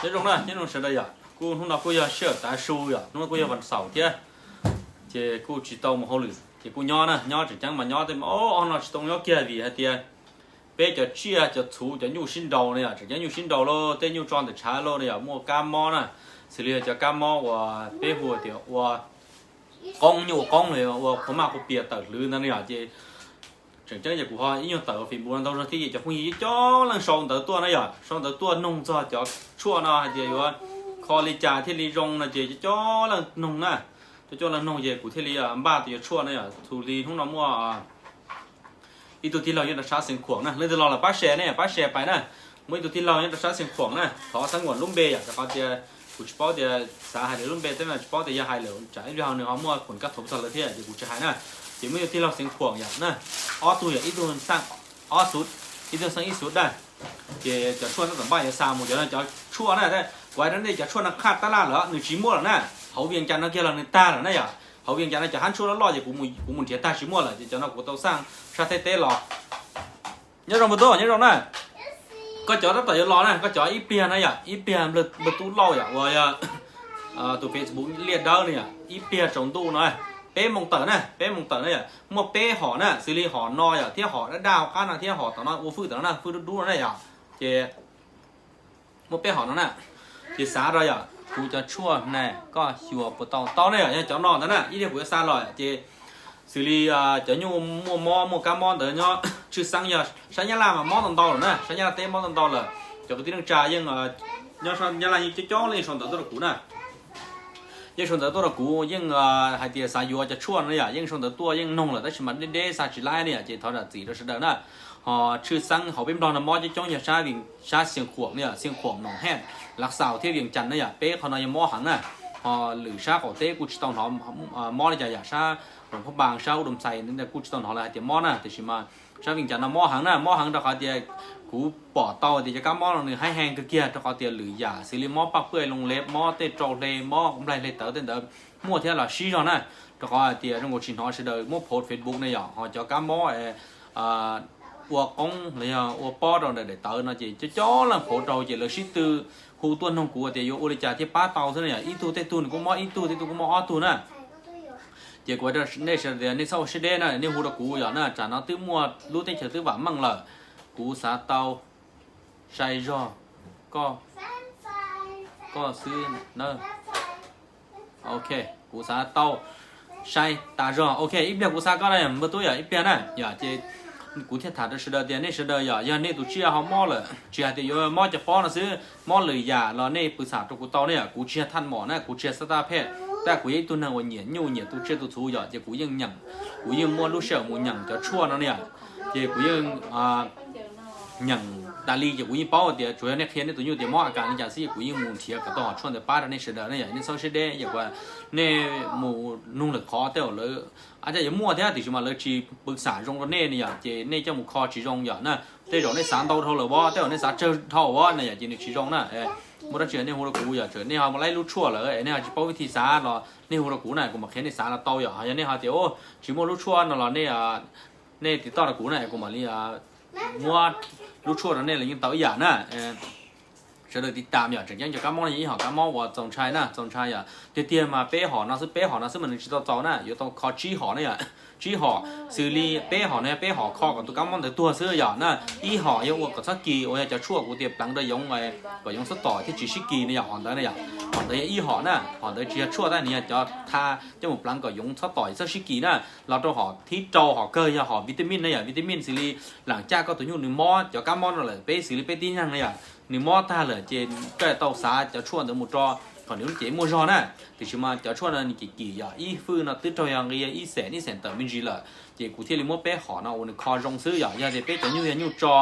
Nyob zoo na, nyob zoo sawv daws yom. Kuj hnub no kuj yog sij hawm tav su yom, hnub no kuj yog vas xaum thiab, ces kuj tsis tau mus hauj lwm ces kuj nyob na, nyob tseem ceeb mas nyob tej o no tsis tau nyob kiag vim hais tias peb cov tsiaj cov txhuv cov nyuj sib nraus na yom, tseem ceeb nyuj sib nraus lauj, tej nyuj tso ntawm tshav lauj na yom, muaj kab mob na, xws li yog cov kab mob uas peb hu tias ua qoob, nyuj ua qoob los ua qhuav maj qhuav pias tawm hlwv ntawd na yom, ces tseem ceeb ces kuv ho ib nyuag tawm Facebook no ntau zog thiab ces cov phooj ywg coob leej sau ntawv tuaj na yom, sau ntawv tuaj noog txog cov tshuaj no hais tias yuav kho li cas thiaj li zoo no ces coob leej noog na, coob leej noog ces kuv thiaj li npaj tus yuav tshuaj na yom, xws li hnub no muaj ib tug tij laug nyob rau sab Xeev Khuam na, leej twg los lawm pab share ne, pab share pais na. Muaj ib tug tij laug nyob rau sab Xeev Khuam na, thov xav nkuam lub npe yom, rau qhov tias kuv tsis paub tias xav hais tias lub npe tej no tsis paub tias yog hais lawm tsam ib pliag nws ho muaj khuam kab thaum txog lawv thiab ces kuv tsis hais na. Ces muaj ib tug tij laug Xeev Khuam yom na, ob tug yom, ib tug xeej, ob xuv, ib tug xeej ib xuv daj. Ces cov tshuaj tab tom npaj yuav xa mus cov no cov tshuaj na, kuv hais rau nej cov tshuaj no qhaj tab laj lawm nws tsis muaj lawm na. Hauv Vias Cas no kiag los nws tag lawm na yom, hauv Vias Cas no cov hab tshuaj loj loj ces kuv mus nrhiav tag tsis muaj lawm ces cov no kuv tau xaj sab Thaib teb los. Nyob zoo npawg tub, nyob zoo na. Koj cov tab tom yuav los na, koj cov ib pliag na yom, ib pliag npawg tub Lauj yom uas yog tus Facebook liaj dawb ne yom, ib pliag tsaus ntuj no peb moos tawm na, peb moos tawm na yom, muaj peb hom na, xws li hom no yom, thiab hom daj daj hauv qab no thiab hom tom no ua fwj tom no na, fwj dub dub no na yom. Ces muaj peb hom no na. Ces xav rau yom, kuv cov tshuaj na koj xyuas puas tau, tau ne yom, yog cov no ntawd na ib pliag kuv yuav xa los ces xws li cov nyuj muaj mob muaj kab mob ntawd nyob tshwj xeeb yog sab Nyab Laj mas mob ntau ntau lawm na, sab Nyab Laj teb mob ntau ntau lawm. Cov kwv tij neej tsa yeej nyob sab Nyab Laj yeej coob coob leej sau ntawv tuaj rau kuv na, yeej sau ntawv tuaj rau kuv yeej hais tias xav yuav cov tshuaj no yom, yeej sau ntawv tuaj yeej noog lawm tab sis mas deb deb xa tsis laib ne yom, ces thov zam txim rau sawv daws na. Ho tshwj xeeb hauv peb Nplog no mob coob coob yog sab Vias, sab Xeev Khuam no yom, Xeev Khuam, Noom Hej, Lav Xaus thiab Vias Cas na yom, peb qhov no yog mob heev na. Ho lwm sab qaum teb kuj tsis tau hnov mob li cas yom, sab Roos Phab Npas, sab Ub Doo Xais kuj tsis tau hnov lawv hais tias mob na, tiam sis mas sab Vias Cas no mob heev na, mob heev rau qhov tias kuv pom tau tias cov kab mob no nws haib heev kawg kiag rau qhov tias lwm yam xws li mob paj paj loo lev, mob tej rau hle, mob nplaig hle tawv tej ntawd muaj thiab los sib zog na. Rau qhov hais tias zoo nkaus tsis hnov sawv daws muab post Facebook ne yom, ho cov kab mob ua qoob los yog ua pob rau ntawm daim tawv no ces coob coob leej post rau ces lawv sib tw hu tuaj noog kuv tias yuav ua li cas thiaj pab tau xwb na yom, ib tug tej tug nws kuj mob ib tug, tej tug kuj mob ob tug na. Ces kuv hais rau nej sawv daws tias nej txhob ua siab deb na, nej hu rau kuv yom na, tsam no twb muaj lub teb chaws twb vam meej lawm. Kuv xav tau sai zog koj, koj xwb nawb. Ok, kuv xav tau sai tas zog. Ok, ib pliag kuv xa koj na npawg tub yom, ib pliag na yom, ces kuv thiaj tham rau sawv daws tias nej sawv daws yom, yog nej tus tsiaj ho mob lawm, tsis hais tias yuav mob cov pob no xwb, mob lwm yam los nej pw xam rau kuv tau ne yom. Kuv tsis yog thaj mom na, kuv tsis yog xab tab phej, tab kuv yog ib tug neeg uas nyiam nyuj nyiam tu tsiaj tu txhuv yom, ces kuv yeej nyeem, kuv yeej muaj lub sij hawm mus nyeem cov tshuaj no ne yom. Ces kuv yeej nyeem tas li ces kuv yeej paub tias tsuas yog nej qhia nej tus nyuj tias mob a kas li cas xwb, kuv yeej mus nrhiav kom tau hom tshuaj ntawd pab rau nej sawv daws ne yom. Nej txhob siab deb yom, uas nej mus nug lawm qhov tej zaum lawv a cas yuav muaj thiab, tiam sis mas lawv tsis pw xam zoo rau nej ne yom, ces nej coj mus kho tsis zoo yom na. Tej zaum nej xav ntau dhau lawm as, tej zaum nej xav tsawg dhau as na yom, ces nws tsis zoo na. Muaj dab tsi nej hu rau kuv yom, txawm nej ho muaj laib lub tshuaj lawm es nej ho tsis paub vib thi xav los nej hu rau kuv na, kuv mam qhia nej xav los tau yom. Ho yog nej ho tias ub tsis muaj lub tshuaj no los nej, nej tiv toj rau kuv na, kuv mam li muab lub tshuaj rau nej los yeej tau ib yam na. Sawv daws tiv tam yom, tseem ceeb cov kab mob no yog ib hom kab mob uas txaus ntshai na, txaus ntshai yom. Tiag tiag mas peb hom no xwb, peb hom no xwb mas nws tsis tau txaus na, yuav tau kho tsib hom na yom. Tsib hom, xws li peb hom no yog peb hom kho kom tus kab mob ntawd tuag xwb yom na. Ib hom yog ua kom txhob kis uas yog cov tshuaj kuv tias pleev rau yoov kom yoov txhob tom thiaj tsis sib kis na yom, hom ntawd na yom. Hom ntawd yog ib hom na, hom ntawd tsis yog tshuaj tab, nws yog cov tha coj mus pleev kom yoov txhob tom txhob sib kis na. Los rau hom thib rau hom kawg yog hom vitamin na yom, vitamin xws li lam caj koj tus nyuj nws mob cov kab mob no lawm, peb xws li peb tib neeg na yom, nws mob tag lawm ces koj tau xav cov tshuaj ntawd mus rau kom nws lub cev muaj zog na. Tiam sis mas cov tshuaj no nws kim kim yom, ib fwj no twb raug yog nqi ib xees ib xees tawm me ntsis lawm. Ces kuv thiaj li muab peb hom no uas nws kho zoo xwb yom. Yog tias peb cov nyuj yog nyuj tso,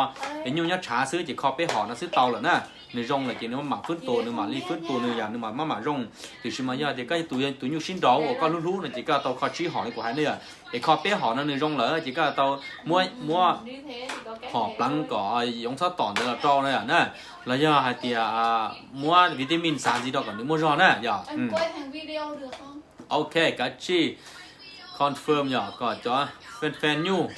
nyuj nyob tshav xwb ces kho peb hom no xwb tau lawm na. Nws zoo lawm ces nws mam fwb tus, nws mam li fwb tus nws yom, nws mam maj mam zoo. Tiam sis mas yog tias koj tus, tus nyuj sib nraus uas koj hlub hlub no ces koj tau kho tsib hom li kuv hais na yom. Es kho peb hom no nws zoo lawm ces koj tau muab, muab hom pleev kom yoov txhob tom ntawd los rau na yom na. Los yog hais tias muab vitamin xav ntxiv rau kom nws muaj zog na yom. Ok, kav tsij confirm yom, kom cov fan fan nyuj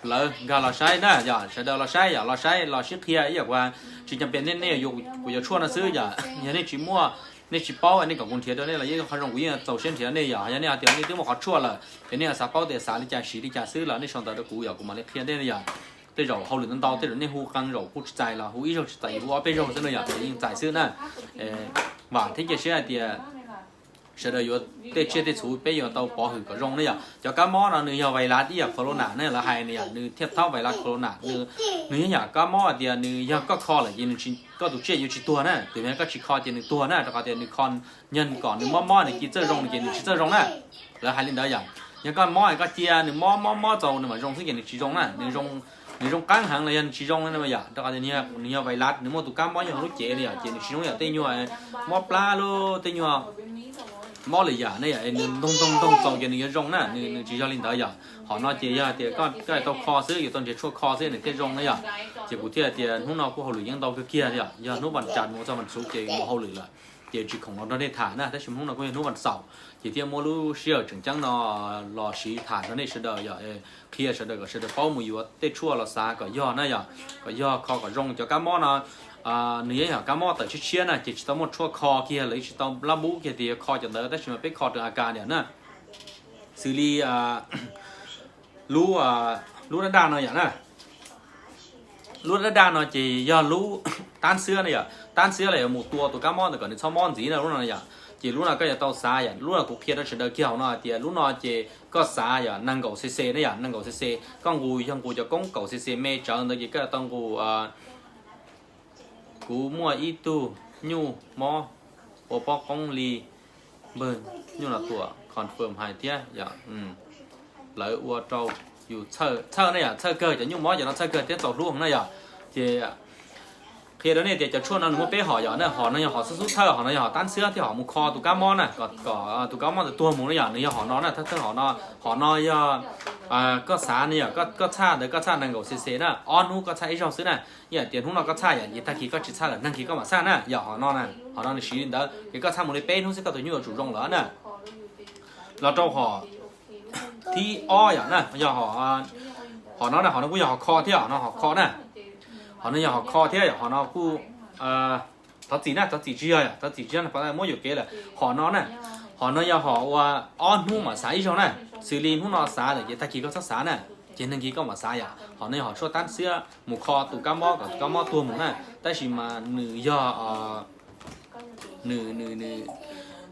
lawv nkag los saib na yom, sawv daws los saib yom, los saib los sib qhia ib yam uas tsis cam pem nej, nej yuav kuv cov tshuaj no xwb yom. Yog nej tsis muaj, nej tsis paub nej kom kuv nrhiav rau nej los yeej qhov zoo, kuv yeej txaus siab nrhiav nej yom. Yog nej hais tias nej twb muaj qhov tshuaj lawm es nej xav paub tias xav li cas siv li cas xwb los nej sau ntawv rau kuv yom, kuv mam li qhia nej yom. Tej zaum hauj lwm ntau ntau tej zaum nej hu qee zaum kuj tsis txais los hu ib zaug tsis txais, hu ob peb zaug xwb no yom, ces yeej txais xwb na. Vam thiab cia siab hais tias sawv daws yuav tej tsiaj tej txhu peb yuav tau pov hwm kom zoo na yom. Cov kab mob no nws yog vais lav ib yam corona na, lawv hais nws yom, nws thiaj thaub vais lav corona. Nws yog yam kab mob hais tias nws yog koj kho lawm ces nws tsis, koj tus tsiaj yuav tsis tuag na. Tus yog koj tsis kho ces nws tuag na, rau qhov tias nws kho, yog nws kom nws mob mob nws cia txawj zoo ces nws tsis txawj zoo na. Lawv hais li ntawd yom. Yog koj mob koj cia nws mob mob mob txaus nws mam zoo xwb ces nws tsis zoo na. Nws zoo qeeb heev los yog nws tsis zoo na yom, rau qhov tias nws yog vais lav, nws muaj tus kab mob nyob hauv lub cev li yom, ces nws tsis zoo yam tej nyuag mob plab lub tej nyuag mob lwm yam ne yom, nws ntog ntog ntog txaus ces nws yuav zoo na, nws tsis yog li ntawd yom. Hom no ces yog tias koj tau kho xwb, yuav tau nrhiav tshuaj kho xwb nws thiaj zoo na yom. Ces kuv thiaj tias hnub no kuj hauj lwm yeej ntau kawg kiag yom, yog hnub vas cas mus txog vas xuv ces mus hauj lwm lawm, ces tsis khoom los nrog nej tham na, tab sis hnub no kuj yog hnub vas xaum, ces thiaj muab lub sij hawm tseem ceeb no los siv tham nrog nej sawv daws yom, qhia sawv daws kom sawv daws paub mus yuav tej tshuaj los xav kom yog na yom, kom yog kho kom zoo cov kab mob no. Nws yeej yog kab mob tawm tshiab tshiab na, ces tsis tau muaj tshuaj kho kiag, lawv tsis tau lab npub kiag tias yuav kho cov ntawd, tab sis mas peb kho raws a kas niam na. Xws li lub, lub daj daj no yom na, lub daj daj no ces yog lub tab xiab na yom, tab xiab los yuav mus tua tus kab mob ntawd kom nws txhob mob ntxiv na lub no yom. Ces lub no koj yuav tau xav yom, lub no kuv qhia rau sawv daws kiag hauv no tias lub no ces koj xav yom nees nkaum cc na yom, nees nkaum cc. Koj nqus yog nqus cov koob kaum cc me tsawv ntawd ces koj yuav tau nqus. Kuv muaj ib tug nyuj mob ua pob qoob li npawg Nyuj Los Tuam confirm hais thiab yom. Lawv ua rau yus txhawj, txhawj ne yom, txhawj kawg, cov nyuj mob cov no txhawj kawg thiab txaus hlub na yom. Ces qhia rau nej tias cov tshuaj no nws muaj peb hom yom na, hom no yog hom xub xub thawj, hom no yog hom tab xiab thiab hom mus kho tus kab mob na, kom tus kab mob ntawd tuag mus na yom, nws yog hom no na, thawj thawj hom no. Hom no yog koj xav ne yom, koj txhaj ntawd koj txhaj nees nkaum cc na, ob hnub koj txhaj ib zaug xwb na. Ib yam tias hnub no koj txhaj yom, ces tag kis koj tsis txhaj lawm, nag kis koj mam txhaj na, yog hom no na. Hom no nws siv li ntawd, ces koj txhaj mus li peb hnub xwb koj tus nyuj yuav tsum zoo lawm na. Los rau hom thib ob yom na, yog hom no na, hom no kuj yog hom kho thiab, hom no hom kho na. Hom no yog hom kho thiab, hom no kuj thov txim na, thov txim tsis yog, thov txim tsis yog, muab yuam kev lawm. Hom no na, hom no yog hom uas ob hnub mam xav ib zaug na, xws li hnub no xav lawm ces tag kis koj txhob xav na, ces nag kis koj mam xav yom. Hom no yog hom tshuaj tab xiab mus kho tus kab mob kom tus kab mob tuag mus na, tab sis mas nws yog nws,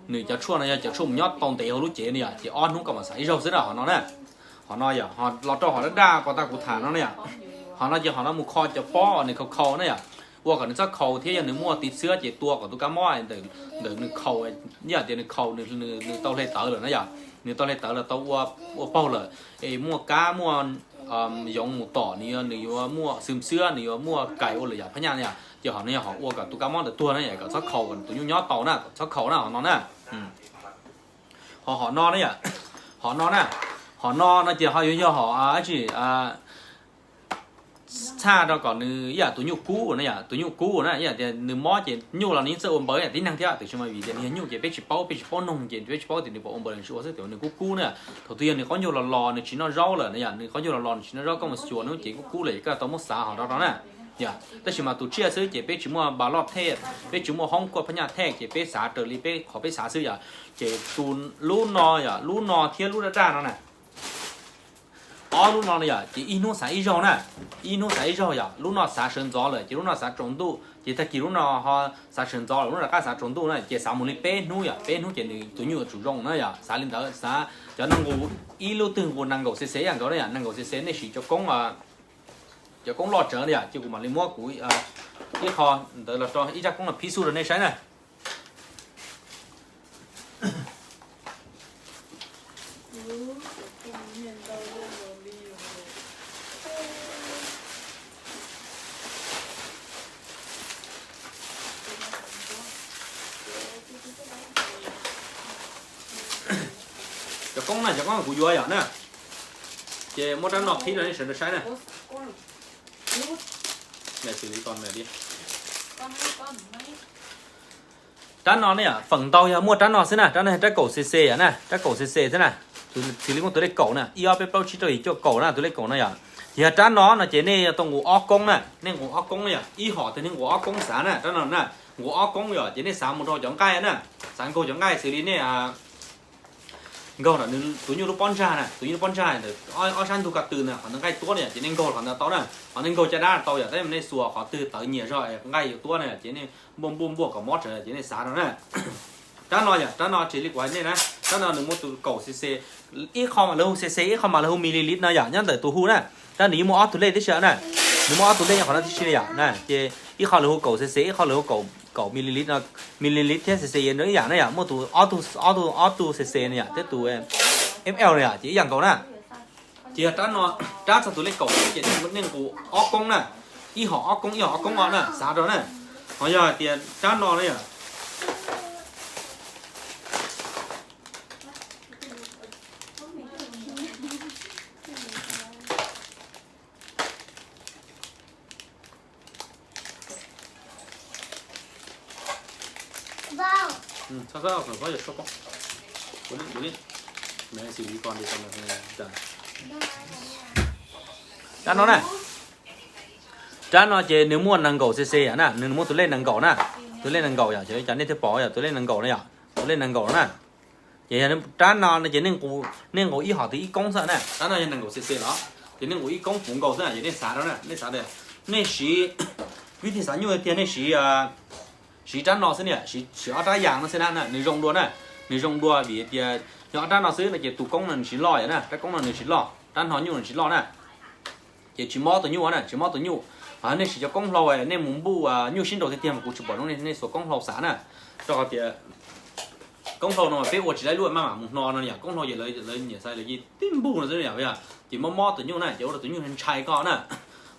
nws cov tshuaj no yog cov tshuaj mus nyob tau ntev hauv lub cev na yom, ces ob hnub koj mam xav ib zaug xwb na hom no na. Hom no yom, los rau hom daj daj uas tau kuv tham no na yom. Hom no ces hom no mus kho cov pob uas nws khaus khaus na yom, ua kom nws txhob khaus thiab yog nws muaj tiv xiab ces tua kom tus kab mob ntawm nws khaus, ib yam tias nws khaus nws tau hle tawv lawm na yom, nws tau hle tawv lawm tau ua paug lawm, es muaj kab muaj yoov mus tom nws, nws yuav muaj xwm xiab, nws yuav muaj kais ua lwm yam phab nyaj na yom, ces hom no yog hom ua kom tus kab mob ntawd tuag na yom, kom txhob khaus, kom tus nyuj nyob tau na, kom txhob khaus na hom no na. Ho hom no na yom, hom no na, hom no no ces ho yuav yog hom dab tsi, txhaj rau kom nws ib yam tus nyuj kub na yom, tus nyuj kub na, ib yam tias nws mob ces nyuj los nws yeej txawj ua npaws ib yam tib neeg thiab, tiam sis mas vim tias nws yog nyuj ces peb tsis paub, peb tsis paub noog ces peb tsis paub tias nws puas ua npaws los tsis ua xwb, tias nws kub kub na. Thaum twg yog nws qaub ncaug los los nws tsis noj zaub lawm na yom, nws qaub ncaug los los nws tsis noj zaub, koj mus xyuas nws ces kub kub lawm, koj tau muab xav hom no rau na yom. Tab sis mas tus tsiaj xwb ces peb tsis muaj npas loj thej, peb tsis muaj hoob kuaj phab nyaj thej, ces peb xav raws li peb qhov peb xav xwb yom. Ces tus, lub no yom, lub no thiab lub daj daj no na, ob lub no yom, ces ib hnub xav ib zaug na, ib hnub xav ib zaug yom. Lub no xav sawv ntxov lawm ces lub no xav tsaus ntuj, ces tag kis lub no ho xav sawv ntxov lawm, lub no rov qab xav tsaus ntuj na, ces xav mus li peb hnub yom, peb hnub ces nws tus nyuj yuav tsum zoo na yom. Xav li ntawd, xav cov no nqus ib lub twg nqus nees nkaum cc yam nkaus na yom, nees nkaum cc nej siv cov koob, cov koob loj tsawv na yom, ces kuv mam li muab kuv ib qho ntawd los rau ib tsab koob los phib xub rau nej saib na. Cov koob na, cov koob kuv yuav yom na, ces muab rab no qhib rau nej sawv daws saib na. Rab no ne yom, feem ntau yog muaj rab no xwb na, rab no yog rab kaum cc yom na, rab kaum cc xwb na. Xws li muaj tus lej kaum na, ib ob peb plaub tsib rau yim cuaj kaum na, tus lej kaum no yom. Ces yog rab no no ces nej tau nqus ob koob na, nej nqus ob koob yom, ib hom twg nej nqus ob koob xav na, rab no na, nqus ob koob yom, ces nej xav mus rau cov nqaij na, xav nkaug cov nqaij xws li nej nkaug ntawm tus nyuj lub pob ntsag na, tus nyuj lub pob ntsag ntawm ob sab ntug ko tw na, qhov ntawd nqaij tuab na yom, ces nej nkaug qhov ntawd tau na, qhov nej nkaug caj dab tau yom, tab nej xuas qhov twg tawv nyias zog nqaij yuav tuab na, ces nej npuaj npuaj npuaj kom mob tsawv ces nej xav rau na. Rab no yom, rab no ces li kuv hais nej na, rab no nws muaj tus kaum cc, ib qho mas lawv hu cc, ib qho mas lawv hu mililitr no yom, nyob ntawm tus hu na. Rab nws yeej muaj ob tug lej tib si na, nws muaj ob tug lej nyob qhov no tib si yom na, ces ib qho lawv hu kaum cc, ib qho lawv hu kaum mililitr no, mililitr thiab cc nws ib yam na yom, muaj tus ob tug, ob tug, ob tug cc na yom, thiab tus ml na yom, ces ib yam nkaus na. Ces yog rab no, rab txog tus lej kaum ces nej nqus ob koob na, ib hom ob koob, ib hom ob koob no na, xav rau na. Ho yog hais tias rab no na yom, rab no na, rab no ces nws muaj nees nkaum cc yom na, nws muaj tus lej nees nkaum na, tus lej nees nkaum yom, ces nej thiaj pom yom, tus lej nees nkaum na yom, tus lej nees nkaum na. Ces yog rab no no ces nej nqus ib hom twg ib koob xwb na, rab no yog nees nkaum cc los, ces nej nqus ib koob puv nkaus xwb na, ces nej xav rau na, nej xav tias nej siv, vib thij xav nyuj tiag nej siv, siv rab no xwb na, siv ob rab yas no xwb na, nws zoo dua na, nws zoo dua vim tias yog ob rab no xwb no ces tus koob no nws tsis loj yom na, rab koob no nws tsis loj, rab hno nyuj nws tsis loj na. Ces tsis mob tus nyuj na, tsis mob tus nyuj. Nej siv cov koob hlau nej mus npuj nyuj sib nraus tiag tiag mas kuv tsis pom zoo nej xuas koob hlau xav na, rau qhov tias koob hlau no peb ua tsis laib lub maj mam mus hno no yom, koob hlau ces lawv nyiam xav lawv tib npuj no xwb yom, ces mob mob tus nyuj na, ces ua rau tus nyuj ntshai koj na.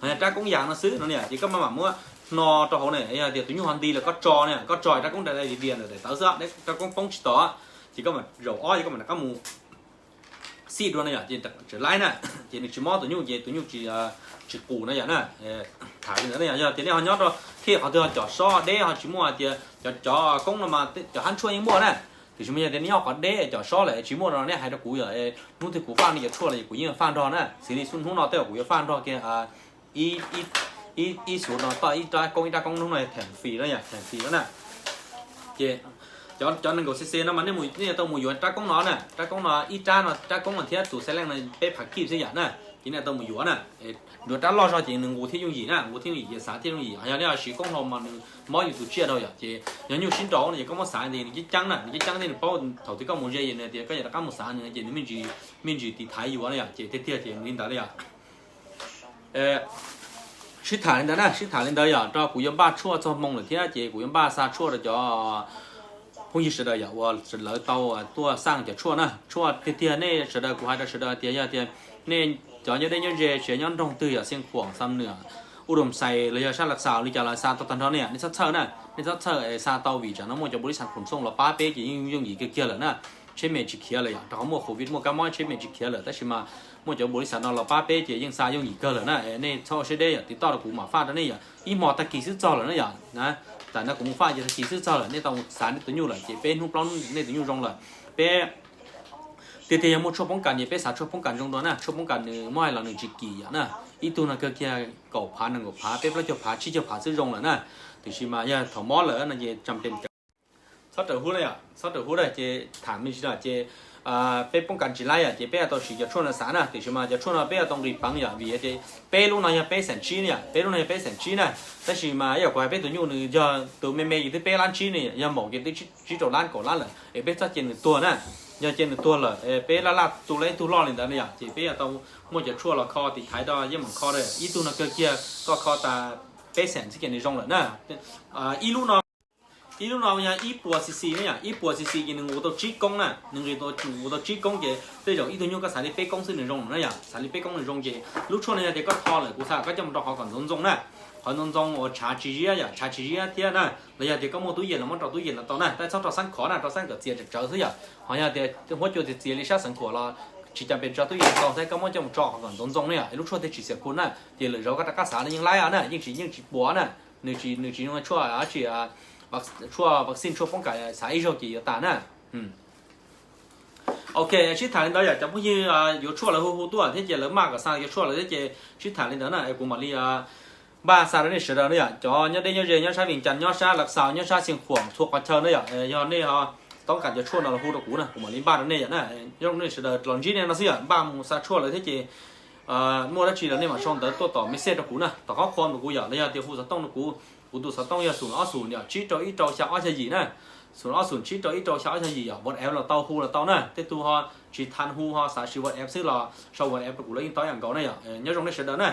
Ho yog rab koob yas no xwb no na, ces koj maj mam muab hno rau hauv na, yog tias tus nyuj ho nti lawm koj tso na, koj tso rab koob da da dias dias ntawm daim tawv xwb, rab koob poob tsis tau, ces koj mam zaum ob ces koj mam rov qab mus xij dua na yom, ces tseem laib na, ces nws tsis mob tus nyuj ces tus nyuj tsis, tsis qus na yom na. Tham li ntawd na yom, yog tias nej ho nyob rau thiaj qhov twg ho com sob deb ho tsis muaj hais tias cov, cov koob no mas cov hab tshuaj yeej muaj na, tiam sis mas yog tias nej nyob qhov deb com sob lawm tsis muaj no nej hais rau kuv yom, hnub twg kuv faj nej cov tshuaj los kuv yeej faj nrog na, xws li hnub no tej zaum kuv yuav faj nrog kiag ib, ib xuv no toj ib rab koob, ib rab koob hnub no them fis no yom, them fis no na. Ces cov nees nkaum cc no mas nej yuav tau mus yuav rab koob no na, rab koob no ib rab no, rab koob no thiab tus xab leej no peb phav kib xwb yom na, ces nej tau mus yuav na. Yuav rab loj zog ces nws nqus thiaj yooj yim na, nqus thiaj yooj yim ces xav thiaj yooj yim. Yog nej siv koob hlau mas nws mob yus tus tsiaj dhau yom, ces yog nyuj sib nraus no ces koj muab xav ces nws ceeb ceeb na, nws ceeb ceeb thiab nws paub thaum twg koj mus ze ces nws tias koj yuav rov qab mus xav nws ces nws me ntsis, me ntsis tiv thaiv yus na yom, ces tiag tiag ces li ntawd na yom. Sib tham li ntawd na, sib tham li ntawd yom, rau kuv yuav npaj tshuaj txog moo lawm thiab ces kuv yuav npaj xa tshuaj rau cov phooj ywg sawv daws yom uas lawv tau tuaj xaj cov tshuaj na, tshuaj tiag tiag nej sawv daws kuv hais rau sawv daws tias yog tias nej cov nyob deb nyob ze tsis nyob nroog twg yom, Xiav Khuam, Xam Nuam, U Doo Xais los yog sab Laj Xaus li cas los xa tau tag nrho na yom, nej txhob txhawj na, nej txhob txhawj xa tau vim tsam no muaj cov npaum li xav khum xooj los pab peb ces yeej yooj yim kiag kiag lawm na. Tsheb me tsis khiav lawm yom, rau qhov muaj covid muaj kab mob tsheb me tsis khiav lawm tab sis mas muaj cov npaum li xav no los pab peb ces yeej xa yooj yim kawg lawm na. Nej txhob ua siab deb yom, tiv toj rau kuv mam faj rau nej yom, ib hmo tag kis xwb txog lawm na yom. Tam no kuv mus faj ces tag kis xwb txog lawm, nej tau xav nej tus nyuj lawm ces peb hnub plaub nej tus nyuj zoo lawm. Peb tiag tiag yog muaj tshuaj poob kas ces peb xav tshuaj poob kas zoo dua na, tshuaj poob kas nws muab hais los nws tsis kim yom na. Ib tug no kawg kiag kaum phav, nees nkaum phav, peb plaub caug phav, tsib caug phav xwb zoo lawm na. Tiam sis mas yog thaum mob lawm no ces tsam pes txhob raws huv na yom, txhob raws huv na ces tham me ntsis no ces peb poob kas tsis laib yom ces peb tau siv cov tshuaj no xav na, tiam sis mas cov tshuaj no peb tau nqis peev yom vim tias peb lub no yog peb xeem tsib na yom, peb lub no yog peb xeem tsib na. Tab sis mas yog kuv hais peb tus nyuj nws yog tus me me ces twb peb lab tsib ne, yog maum ces twb tsib rau lab kaum lab lawm es peb txhob cia nws tuag na. Yog cia nws tuag lawm peb laj laj tu laj ib tug loj li ntawd na yom ces peb yuav tau muaj cov tshuaj los kho tiv thaiv rau yeej meem kho, ib tug no kawg kiag koj kho tas peb xeem xwb ces nws zoo lawm na. Ib lub no, ib lub no yog ib puas cc na yom, ib puas cc ces nws nqus tau tsib koob na, nws nqus tau tsib koob ces tej zaum ib tug nyuj koj xav li peb koob xwb nws zoo lawm na yom, xav li peb koob nws zoo ces lub tshuaj no yog tias koj kho lawm kuv xav koj coj mus rau qhov kom ntxoov ntxoo na, qhov ntxoov ntxoo uas tshav tsis ziab yom, tshav tsis ziab thiab na, los yog tias koj muaj tub yees los muab rau tub yees los tau na, tab sis txhob rau xab khov na, rau xab kom txias tsawv tsawv xwb yom. Ho yog tias huab cua txias txias li sab xeev khuam los tsis cas pes tso tub yees tau thiab, koj muab coj mus tso qhov kom ntxoov ntxoo na yom, lub tshuaj thiaj tsis xiam kuj na. Ces lwm zaus koj rov qab xav no yeej laib na, yeej tsis, yeej tsis puas na, nws tsis, nws tsis zoo tshuaj tsis, tshuaj vaccine tshuaj poob kas xav ib zaug ces yuav tas na. Ok, sib tham li ntawd yom, cov phooj ywg yuav tshuaj lawv hu hu tuaj thiab ces lawv maj kom xa yuav tshuaj lawm thiab ces sib tham li ntawd na, kuv mam li npaj xa rau nej sawv daws na yom. Cov nyob deb nyob ze, nyob sab Vias Cas, nyob sab Lav Xaus, nyob sab Xias Khuam, txhua qhov chaw na yom, yog nej ho toob kas cov tshuaj no los hu rau kuv na, kuv mam li npaj rau nej yom na. Nyob zoo nej sawv daws los ntsib nej no xwb yom, npaj mus xa tshuaj lawm thiab ces muaj dab tsi los nej mam sau ntawv tuaj tom message rau kuv na, tom qhov qhua rau kuv yom, los yog tias hu xov tooj rau kuv. Kuv tus xov tooj yog xoom ob xoom yom, tsib rau ib rau xya ob xya yim na. Xoom ob xoom tsib rau ib rau xya ob xya yim yom, WhatsApp los tau, hu los tau na. Tej tug ho tsis tau hu ho xav siv WhatsApp xwb los sau WhatsApp rau kuv los yeej tau ib yam nkaus na yom. Nyob zoo nej sawv daws na.